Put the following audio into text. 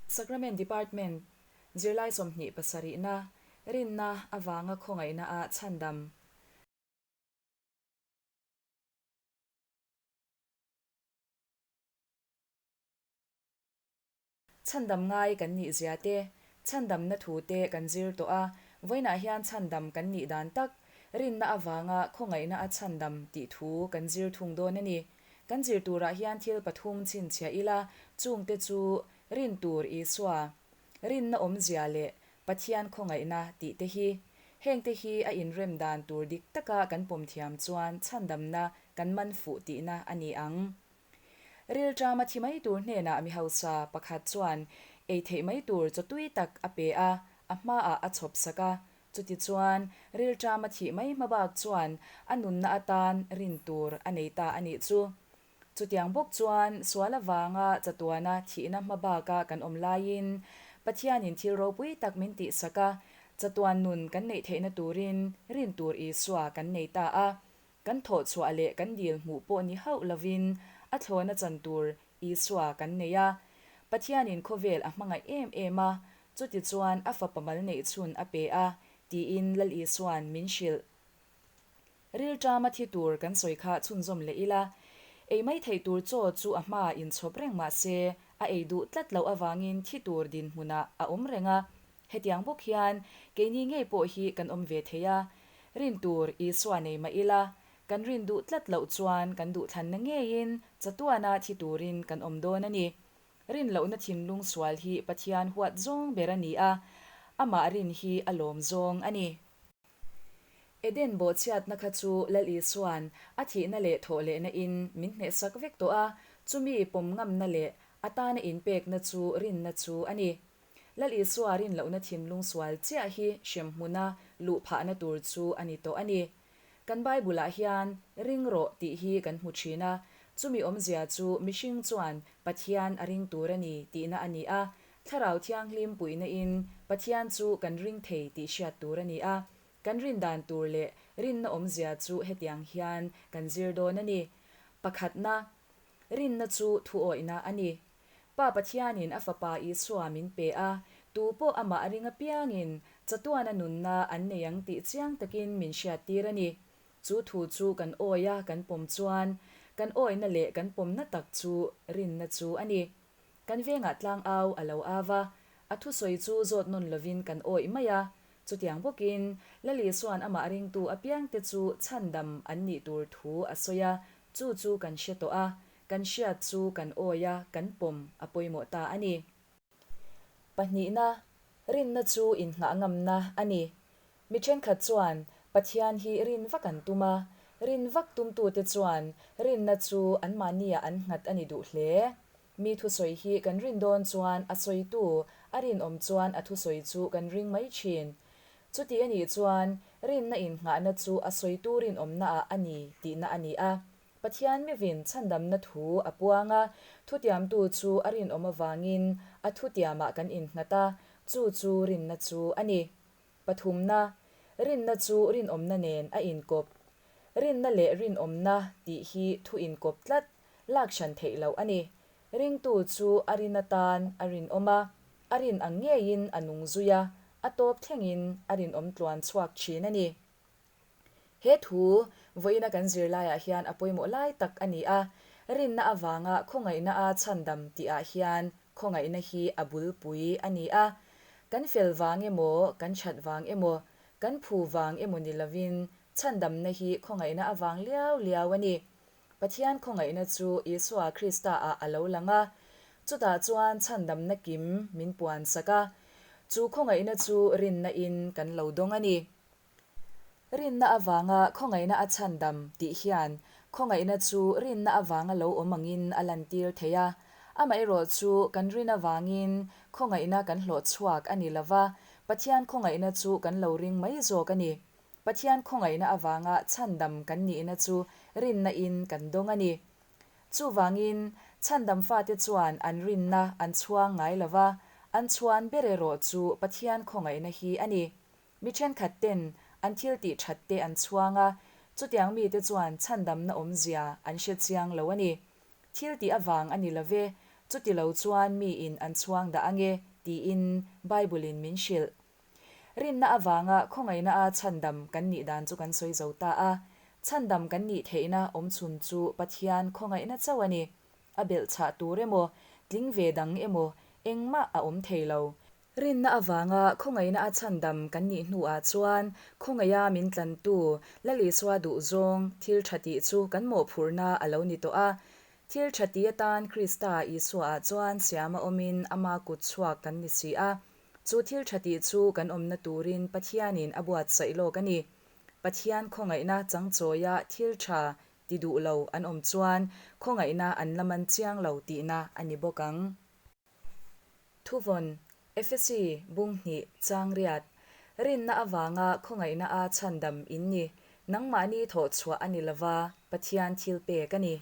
Sacrament Department, Zirlai 27 na, Rinna avanga khawngaihna a chhandam. Chhandam ngai kan nih zia te, chhandamna thu te kan zir tawh a, vawiinah hian chhandam kan nih dan tak, rinna avanga khawngaihna a chhandam tih thu kan zir thung dawn a ni. Kan zir turah hian thil pathum chhinchhiah ila, chungte chu rin tur Isua, rinna awmzia leh Pathian khawngaihna tih te hi. Hengte hi a inrem dan tur dik taka kan pawm thiam chuan chhandamna kan man fuh tihna a ni ang. Rilṭama thi mai tur hnenah mi hausa pakhat chuan ei theih mai tur chaw tui tak a pe a, a hmaah a chhawp sak a. Chutichuan, rilṭama thih mai hma bak chuan a nunna atan rin tur a nei ta a nih chu. Chutiang bawk chuan sual avanga chatuana thihna hma baka kan awm laiin Pathianin thil ropui tak min tihsak a, chatuan nun kan neih theihna turin rin tur Isua kan nei ta a. Kan thawh chhuah leh kan dil hmuh pawh ni hauh lovin a thlawna chan tur Isua kan nei a. Pathianin khawvel a hmangaih em em a, chutichuan a fapa mal neih chhun a pe a, tiin Lal Isua'n min hrilh. Rilṭama thi tur kan sawi kha chhunzawm leh ila, ei mai theih tur chaw chu a hmaah inchhawp reng mah se, a ei duh tlat loh avangin thi tur dinhmunah a awm reng a. Hetiang bawk hian keini ngei pawh hi kan awm ve thei a, rin tur Isua nei mah ila, kan rin duh tlat loh chuan kan duhthlanna ngeiin chatuana thi turin kan awm dawn a ni. Rin lohna thinlung sual hi Pathian huat zawng ber a ni a, amah rin hi a lawm zawng a ni. Eden bawhchhiatna kha chu Lal Isua'n a thihna leh thawhlehna in min hnehsak vek tawh a, chumi pawm ngamna leh a tana inpekna chu rinna chu a ni. Lal Isua rin lohna thinlung sual chiah hi hremhmuna luh phahna tur chu a ni tawh a ni. Kan Bible-ah hian ring rawh tih hi kan hmu thin a, chumi awmzia chu mihring chuan Pathian a ring tur a ni tihna a ni a, Thlarau Thianghlim puihna in Pathian chu kan ring thei tih hriat tur a ni a. Kan rin dan tur leh rinna awmzia chu hetiang hian kan zir dawn a ni. Pakhatna, Rinna chu thuawihna a ni. Pa Pathianin a Fapa Isua min pe a, tu pawh amah a ring apiangin chatuana nunna an nei ang tih chiang takin min hriattir a ni. Chu thu chu kan awi a kan pawm chuan kan awihna leh kan pawmna tak chu rinna chu a ni. Kan vengah tlangau a lo au va, a thusawi chu zawt nawn lovin kan awih mai a. Chutiang bawkin Lal Isua'n amah ringtu apiangte chu chhandam an nih tur thu a sawi a, chu chu kan hre tawh a, Kan hriat chu kan awi a, kan pawm a pawimawh ta a ni. Pahnihna, rinna chu inngah ngamna a ni. Mi thenkhat chuan Pathian hi rin vak an tum a, rin vak tumtute chuan rinna chu anmahniah an nghat a ni duh hle. Mi thusawi hi kan rin dawn chuan a sawitu a rinawm chuan a thusawi chu kan ring mai thin. Chuti a nih chuan rinna innghahna chu a sawitu rinawmnaah a ni tihna a ni a. Pathian mivin chhandamna thu a puang a, thutiamtu chu a rinawm avangin a thutiamah kan innghat a, chu chu rinna chu a ni. Pathumna, Rinna chu rinawmna nen a inkawp. Rinna leh rinawmna tih hi thu inkawp tlat, lak hran theih loh a ni. Ringtu chu a rin atan a rinawm a, a rin ang ngeiin a nung zui a, a tawp thlengin a rinawm tluan chhuak thin a ni. He thu vawiina kan zirlaiah hian a pawimawh lai tak a ni a, rinna avanga khawngaihna a chhandam tihah hian khawngaihna hi a bulpui a ni a. Kan fel vang emaw, kan that vang emaw, kan phu vang emaw ni lovin chhandamna hi khawngaihna avang liau liau a ni. Pathian khawngaihna chu Isua Krista-ah a lo lang a, chutah chuan chhandamna kim min puansak a, chu khawngaihna chu rinna in kan lo dawng a ni. Rinna avanga khawngaihna a chhandam tih hian khawngaihna chu rinna avanga lo awm angin a lantir thei a. Amaherawh chu kan rin avangin khawngaihna kan hlawh chhuak a ni lova, Pathian khawngaihna chu kan lo ring mai zawk a ni. Pathian khawngaihna avanga chhandam kan nihna chu rinna in kan dawng a ni. Chuvangin, chhandam fate chuan an rinna an chhuang ngai lova, an chhuan ber erawh chu Pathian khawngaihna hi a ni. Mi thenkhat ten an thil tih that te an chhuang a, chutiang mite chuan chhandamna awmzia an hre chiang lo a ni. Thil tih avang a ni lo ve, Chutilo chuan miin an chhuang dah ange, tiin Bible-in min hrilh. Rinna avanga khawngaihna-a chhandam kan nih dan chu kan sawi zo ta a. Chhandam kan nih theihna awmchhun chu Pathian khawngaihna chauh a ni. A belhchhah tur emaw, tling ve dang emaw engmah a awm thei lo. Rinna avanga khawngaihna a chhandam kan nih hnuah chuan khawngaiha min tlantu Lal Isua duhzawng thil tha tih chu kan mawhphurhna a lo ni tawh a. Thil tha ti atan Krista Isuaah chuan siama awmin ama kut chhuak kan ni si a. Chu thil tha tih chu kan awmna turin Pathianin a buatsaih lawk a ni. Pathian khawngaihna changchawia thil tha ti duh lo an awm chuan khawngaihna an la man chiang lo tihna a ni bawk ang. Thuvawn, Efesi, bung hnih, chang riat, Rinna avanga khawngaihna a chhandam in ni, nangmahni thawhchhuah a ni lova, Pathian thil pek a ni.